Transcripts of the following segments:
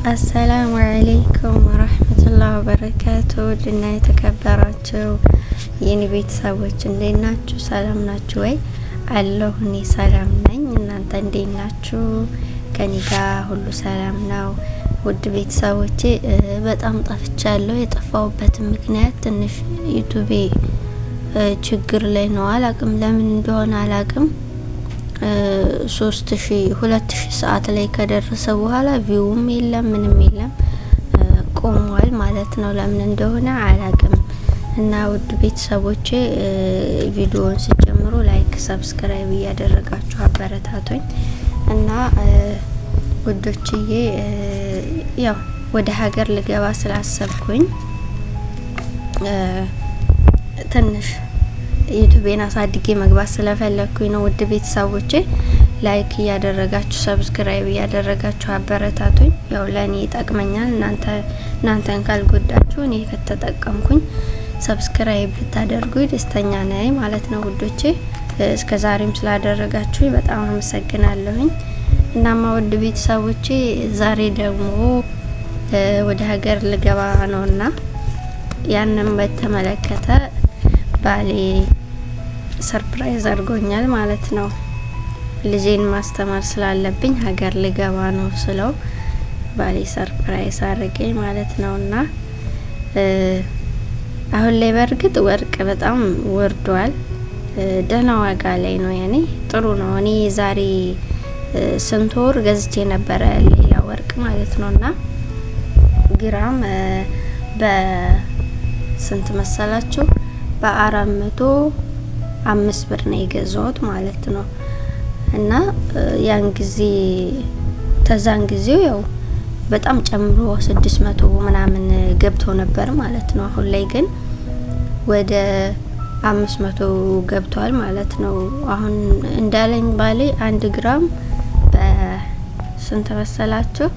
السلام عليكم ورحمة الله وبركاته። ውድና የተከበራችሁ የኔ ቤተሰቦች እንዴት ናችሁ? ሰላም ናችሁ ወይ? አለሁ፣ እኔ ሰላም ነኝ። እናንተ እንዴት ናችሁ? ከኔ ጋር ሁሉ ሰላም ነው። ውድ ቤተሰቦቼ በጣም ጠፍቻለሁ። የጠፋሁበትን ምክንያት ትንሽ ዩቱቤ ችግር ላይ ነው። አላቅም፣ ለምን እንደሆነ አላቅም። 3000 2000 ሰዓት ላይ ከደረሰ በኋላ view ም የለም፣ ምንም የለም፣ ቆሟል ማለት ነው። ለምን እንደሆነ አላቅም። እና ውድ ቤተሰቦቼ ቪዲዮውን ስትጀምሩ like፣ subscribe እያደረጋችሁ አበረታቱኝ። እና ውዶችዬ ያው ወደ ሀገር ልገባ ስላሰብኩኝ ትንሽ ዩቱቤን አሳድጌ መግባት ስለፈለግኩኝ ነው። ውድ ቤተሰቦቼ like እያደረጋችሁ subscribe እያደረጋችሁ አበረታቱኝ። ያው ለእኔ ይጠቅመኛል። እናንተን ካልጎዳችሁ እኔ ከተጠቀምኩኝ subscribe ብታደርጉ ደስተኛ ነኝ ማለት ነው ውዶቼ። እስከ ዛሬም ስላደረጋችሁ በጣም አመሰግናለሁኝ። እናማ ውድ ቤተሰቦቼ ዛሬ ደግሞ ወደ ሀገር ልገባ ነውና ያንን በተመለከተ ባሌ surprise አድርጎኛል ማለት ነው። ልጄን ማስተማር ስላለብኝ ሀገር ልገባ ነው ስለው ባሌ surprise አድርገኝ ማለት ነውና አሁን ላይ በእርግጥ ወርቅ በጣም ወርዷል። ደህና ዋጋ ላይ ነው። ያኔ ጥሩ ነው። እኔ ዛሬ ስንት ወር ገዝቼ ነበረ ሌላ ወርቅ ማለት ነውና ግራም በስንት መሰላችሁ? በ405 ብር ነው የገዛሁት ማለት ነው። እና ያን ጊዜ ተዛን ጊዜው ያው በጣም ጨምሮ 600 ምናምን ገብቶ ነበር ማለት ነው። አሁን ላይ ግን ወደ 500 ገብቷል ማለት ነው። አሁን እንዳለኝ ባሌ 1 ግራም በስንት መሰላችሁ?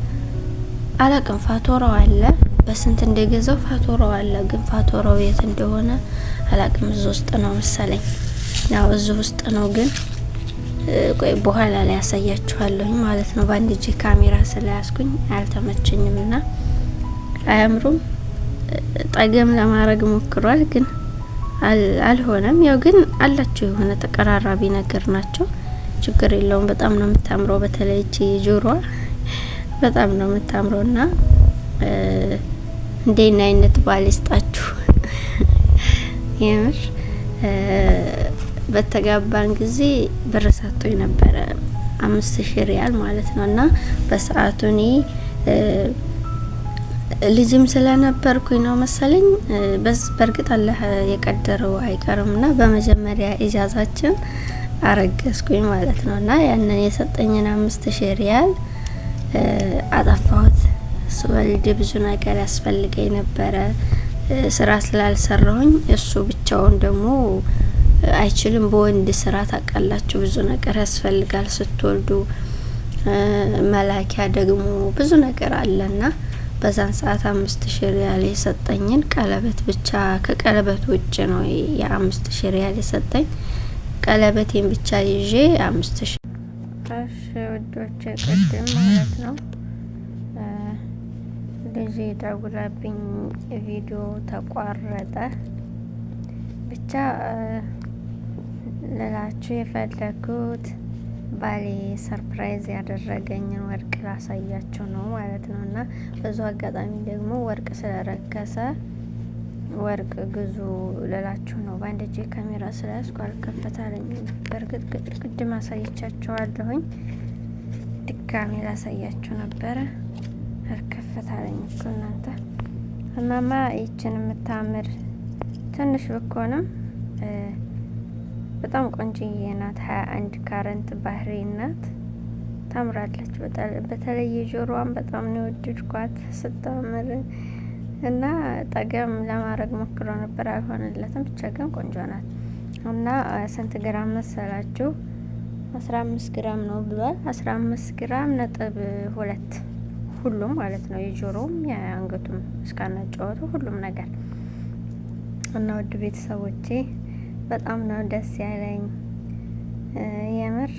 አላቅም። ፋቶራው አለ፣ በስንት እንደገዛው ፋቶራው አለ፣ ግን ፋቶራው የት እንደሆነ አላቅም። እዚህ ውስጥ ነው መሰለኝ። ያው እዚህ ውስጥ ነው፣ ግን ቆይ በኋላ ላይ ያሳያችኋለሁኝ ማለት ነው። በአንድ እጄ ካሜራ ስለያዝኩኝ አልተመቸኝም እና አያምሩም። ጠገም ለማድረግ ሞክሯል፣ ግን አልሆነም። ያው ግን አላቸው የሆነ ተቀራራቢ ነገር ናቸው። ችግር የለውም። በጣም ነው የምታምረው። በተለይ እቺ ጆሮዋ በጣም ነው የምታምረው እና እንዴት አይነት ባል ይስጣችሁ። የምር በተጋባን ጊዜ ብር ሰጥቶኝ ነበረ፣ 5000 ሪያል ማለት ነው። እና በሰዓቱ እኔ ልጅም ስለነበርኩኝ ነው መሰለኝ፣ በእርግጥ አላህ የቀደረው አይቀርም እና በመጀመሪያ ኢጃዛችን አረገዝኩኝ ማለት ነው። እና ያንን የሰጠኝን 5000 ሪያል አጠፋሁት። ስወልድ ብዙ ነገር ያስፈልገኝ ነበረ። ስራ ስላልሰራሁኝ እሱ ብቻውን ደግሞ አይችልም። በወንድ ስራ ታውቃላችሁ ብዙ ነገር ያስፈልጋል። ስትወልዱ መላኪያ ደግሞ ብዙ ነገር አለና በዛን ሰዓት 5000 ሪያል የሰጠኝን ቀለበት ብቻ፣ ከቀለበት ውጭ ነው የ5000 ሪያል የሰጠኝ፣ ቀለበቴን ብቻ ይዤ 5000። እሺ ውዶቼ፣ ቅድም ማለት ነው ልጄ ደውላብኝ ቪዲዮ ተቋረጠ። ብቻ ልላችሁ የፈለኩት ባሌ surprise ያደረገኝን ወርቅ ላሳያችሁ ነው ማለት ነው። እና በዙ አጋጣሚ ደግሞ ወርቅ ስለረከሰ ወርቅ ግዙ ልላችሁ ነው። በአንድ እጄ ካሜራ ስለያዝኩ አልከፈታለኝ። በእርግጥ ቅድም አሳይቻችኋለሁኝ። ድጋሜ ላሳያችሁ ነበረ፣ አልከፈታለኝ እኮ እናንተ። እናማ ይችን የምታምር ትንሽ ብኮንም በጣም ቆንጅዬ ናት። 21 ካረንት ባህሬን ናት። ታምራለች። በተለይ ጆሮዋን በጣም ነው የወደድኳት ስታምር እና ጠገም ለማድረግ ሞክሮ ነበር፣ አልሆነለትም። ብቻ ግን ቆንጆ ናት። እና ስንት ግራም መሰላችሁ? 15 ግራም ነው ብሏል። 15 ግራም ነጥብ 2 ሁሉም ማለት ነው። የጆሮውም የአንገቱም እስካናጫወቱ ሁሉም ነገር። እና ውድ ቤተሰቦቼ በጣም ነው ደስ ያለኝ። የምር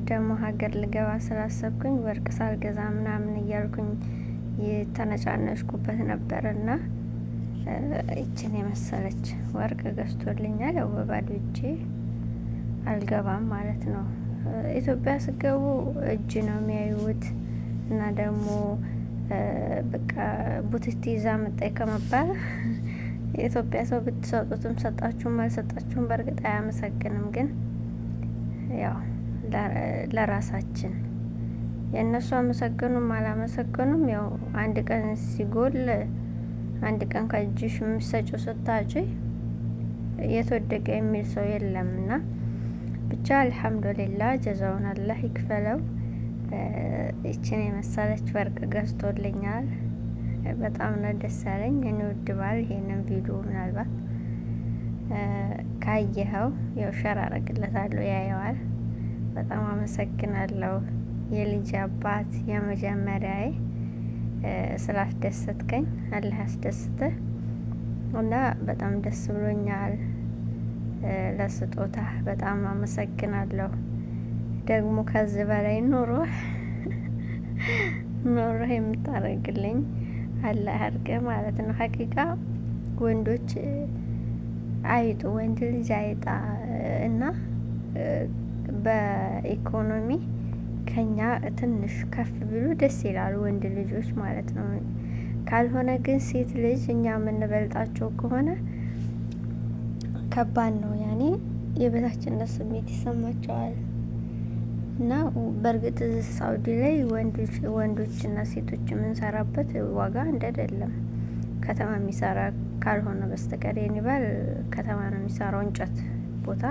ደግሞ ሀገር ልገባ ስላሰብኩኝ ወርቅ ሳልገዛ ምናምን እያልኩኝ የተነጫነጭኩበት ነበርና ይችን የመሰለች ወርቅ ገዝቶልኛል። ያው በባዶ እጄ አልገባም ማለት ነው። ኢትዮጵያ ስገቡ እጅ ነው የሚያዩት እና ደግሞ በቃ ቡትቲ ይዛ መጣይ ከመባል የኢትዮጵያ ሰው ብትሰጡትም ሰጣችሁም አልሰጣችሁም በእርግጥ አያመሰግንም። ግን ያው ለራሳችን የእነሱ አመሰገኑም አላመሰገኑም ያው አንድ ቀን ሲጎል፣ አንድ ቀን ከእጅሽ የምትሰጪው ስታጪ የተወደቀ የሚል ሰው የለምና ብቻ አልሐምዱሊላ ጀዛውን አላህ ይክፈለው። ይችን የመሰለች ወርቅ ገዝቶልኛል። በጣም ነው ደስ ያለኝ። እኔ ውድ ባል ይሄንን ቪዲዮ ምናልባት ካየኸው ያው share አረግለታለሁ፣ ያየዋል። በጣም አመሰግናለሁ የልጅ አባት የመጀመሪያዬ፣ ስላስደሰትከኝ አላህ ያስደስትህ እና በጣም ደስ ብሎኛል። ለስጦታ በጣም አመሰግናለሁ። ደግሞ ከዚህ በላይ ኑሮ ኑሮ የምታደርግልኝ አላህ ያድርግህ ማለት ነው። ሀቂቃ ወንዶች አይጡ፣ ወንድ ልጅ አይጣ እና በኢኮኖሚ ከኛ ትንሽ ከፍ ቢሉ ደስ ይላል፣ ወንድ ልጆች ማለት ነው። ካልሆነ ግን ሴት ልጅ እኛ የምንበልጣቸው ከሆነ ከባድ ነው። ያኔ የበታችነት ስሜት ይሰማቸዋል። እና በእርግጥ ሳውዲ ላይ ወንዶችና ሴቶች የምንሰራበት ዋጋ አንድ አይደለም። ከተማ የሚሰራ ካልሆነ በስተቀር የኔ ባል ከተማ ነው የሚሰራው፣ እንጨት ቦታ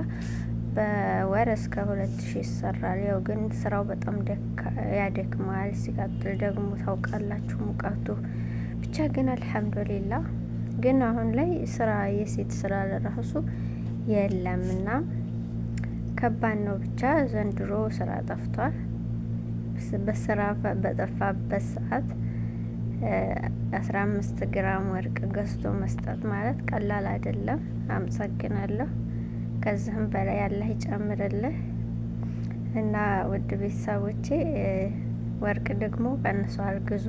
በወር እስከ 2000 ይሰራል። ያው ግን ስራው በጣም ያደክማል። ሲቀጥል ደግሞ ታውቃላችሁ ሙቀቱ፣ ብቻ ግን አልሐምዱሊላ። ግን አሁን ላይ ስራ የሴት ስራ ለራሱ የለምና ከባድ ነው። ብቻ ዘንድሮ ስራ ጠፍቷል። በስራ በጠፋበት ሰዓት 15 ግራም ወርቅ ገዝቶ መስጠት ማለት ቀላል አይደለም። አመሰግናለሁ። ከዚህም በላይ አላህ ይጨምርልህ። እና ውድ ቤተሰቦቼ ወርቅ ደግሞ ቀንሷል፣ ግዙ።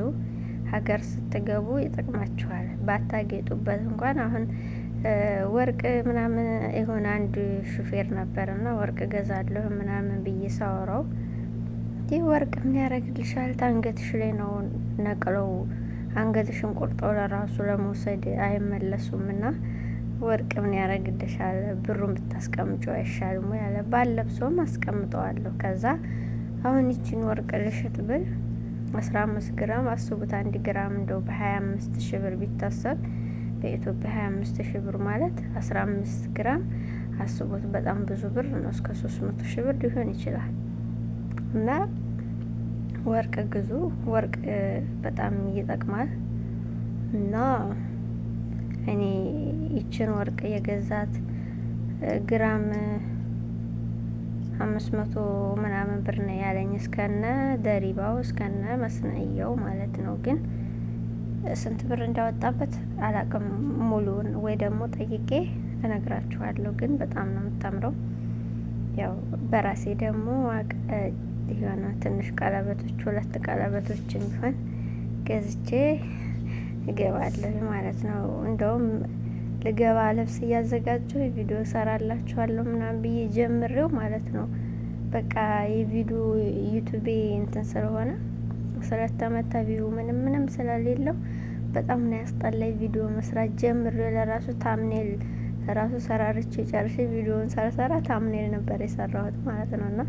ሀገር ስትገቡ ይጠቅማችኋል። ባታጌጡበት እንኳን አሁን ወርቅ ምናምን የሆነ አንድ ሹፌር ነበርና ወርቅ ገዛለሁ ምናምን ብዬ ሳወራው ይህ ወርቅ ምን ያደርግልሻል? ታንገትሽ ላይ ነው ነቅለው አንገትሽን ቆርጠው ለራሱ ለመውሰድ አይመለሱም እና ወርቅ ምን ያደርግልሻል? ብሩን ብታስቀምጪው አይሻልም ወይ አለ። ባለብሰውም አስቀምጠዋለሁ። ከዛ አሁን ይችን ወርቅ ልሽጥ ብል 15 ግራም አስቡት፣ 1 ግራም እንደው በ25 ሺህ ብር ቢታሰብ፣ በኢትዮጵያ 25 ሺህ ብር ማለት 15 ግራም አስቡት፣ በጣም ብዙ ብር ነው። እስከ 300 ሺህ ብር ሊሆን ይችላል። እና ወርቅ ግዙ። ወርቅ በጣም ይጠቅማል። እና እኔ ይችን ወርቅ የገዛት ግራም 500 ምናምን ብር ነው ያለኝ እስከነ ደሪባው እስከነ መስነያው ማለት ነው። ግን ስንት ብር እንዳወጣበት አላቅም። ሙሉውን ወይ ደግሞ ጠይቄ እነግራችኋለሁ። ግን በጣም ነው የምታምረው። ያው በራሴ ደግሞ የሆነ ትንሽ ቀለበቶች፣ ሁለት ቀለበቶችን ቢሆን ገዝቼ እገባለሁ ማለት ነው። እንደውም ልገባ ልብስ እያዘጋጀሁ ቪዲዮ ሰራላችኋለሁ ምናምን ብዬ ጀምሬው ማለት ነው። በቃ የቪዲዮ ዩቱቤ እንትን ስለሆነ ስለተመታ view ምንም ምንም ስለሌለው በጣም ነው ያስጠላኝ። ቪዲዮ መስራት ጀምሬው ለራሱ thumbnail ራሱ ሰራርቼ ጨርሼ ቪዲዮውን ሳልሰራ thumbnail ነበር የሰራሁት ማለት ነው። እና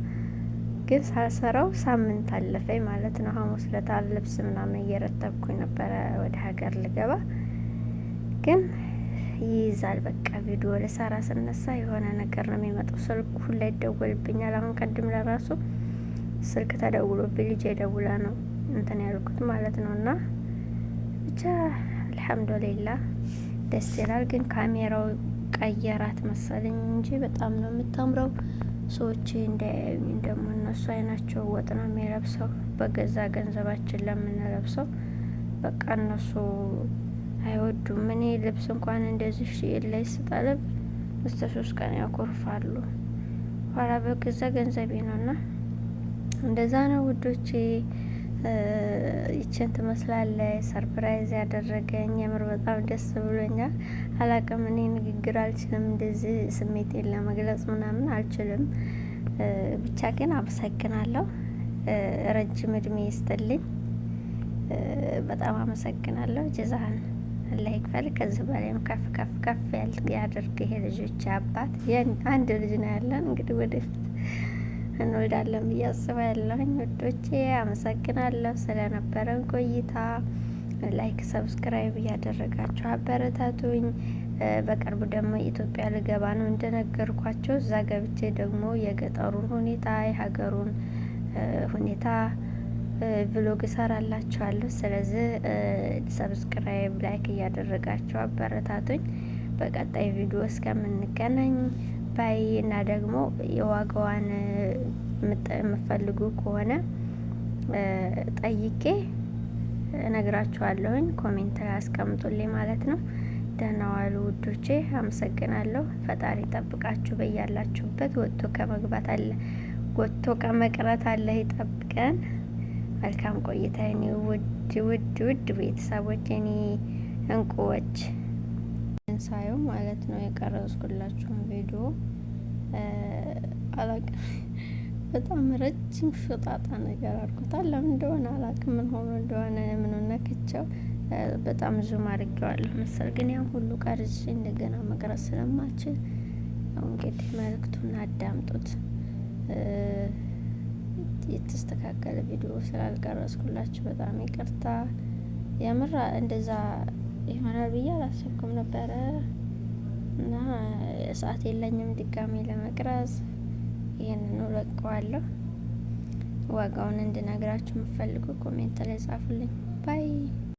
ግን ሳልሰራው ሳምንት አለፈኝ ማለት ነው። ሐሙስ ዕለት ልብስ ምናምን እየረተብኩኝ ነበረ ወደ ሀገር ልገባ፣ ግን ይይዛል። በቃ ቪዲዮ ልሰራ ስነሳ የሆነ ነገር ነው የሚመጣው። ስልክ ሁላ ይደወልብኛል። አሁን ቀድም ለራሱ ስልክ ተደውሎብኝ ልጄ ደውላ ነው እንትን ያልኩት ማለት ነው። እና ብቻ አልሐምዱሊላህ ደስ ይላል። ግን ካሜራው ቀየራት መሰለኝ እንጂ በጣም ነው የምታምረው። ሰዎች እንዳያዩኝ ደግሞ እነሱ አይናቸው ወጥ ነው የሚለብሰው፣ በገዛ ገንዘባችን ለምንለብሰው በቃ እነሱ አይወዱም። እኔ ልብስ እንኳን እንደዚህ ላይ ስጠልብ እስከ 3 ቀን ያኮርፋሉ። ኋላ በገዛ ገንዘቤ ነውና እንደዛ ነው ውዶቼ። ይችን ትመስላለች። Surprise ያደረገኝ የምር በጣም ደስ ብሎኛል። አላቅም፣ እኔ ንግግር አልችልም፣ እንደዚህ ስሜቴን ለመግለጽ ምናምን አልችልም። ብቻ ግን አመሰግናለሁ። ረጅም እድሜ ይስጥልኝ። በጣም አመሰግናለሁ። ጀዛህን አላህ ይክፈል። ከዚህ በላይም ከፍ ከፍ ከፍ ያድርግ። ይሄ ልጆች አባት፣ አንድ ልጅ ነው ያለን፣ እንግዲህ ወደፊት እንወልዳለን ብዬ አስባለሁኝ። ውዶቼ አመሰግናለሁ ስለነበረን ቆይታ። Like፣ subscribe እያደረጋችሁ አበረታቱኝ። በቅርቡ ደግሞ ኢትዮጵያ ልገባ ነው እንደነገርኳቸው። እዛ ገብቼ ደግሞ የገጠሩን ሁኔታ፣ የሀገሩን ሁኔታ vlog እሰራላችኋለሁ። ስለዚህ subscribe፣ like እያደረጋችሁ አበረታቱኝ። በቀጣይ ቪዲዮ እስከምንገናኝ bye። እና ደግሞ የዋጋዋን የምፈልጉ ከሆነ ጠይቄ እነግራችኋለሁኝ። Comment ላይ አስቀምጡልኝ ማለት ነው። ደህና ዋሉ ውዶቼ፣ አመሰግናለሁ። ፈጣሪ ጠብቃችሁ በያላችሁበት፣ ወጥቶ ከመግባት አለ ወጥቶ ከመቅረት አለ ይጠብቀን። መልካም ቆይታ የኔ ውድ ውድ ውድ ቤተሰቦች፣ የኔ እንቁዎች። ሳየው ማለት ነው የቀረጽኩላችሁን ቪዲዮ አላቅም፣ በጣም ረጅም ሾጣጣ ነገር አድርጎታል። ለምን እንደሆነ አላቅም፣ ምን ሆኖ እንደሆነ ምን ነክቸው በጣም zoom አድርጌዋለሁ መሰል። ግን ያን ሁሉ ቀርጬ እንደገና መቅረጽ ስለማልችል ያው እንግዲህ መልእክቱን አዳምጡት። የተስተካከለ ቪዲዮ ስላልቀረጽኩላችሁ በጣም ይቅርታ። የምር እንደዛ ይሆናል ብዬ አላሰብኩም ነበረ እና ሰዓት የለኝም ድጋሜ ለመቅረጽ፣ ይህንኑ ለቀዋለሁ። ዋጋውን እንድነግራችሁ የምትፈልጉ comment ላይ ጻፉልኝ። Bye።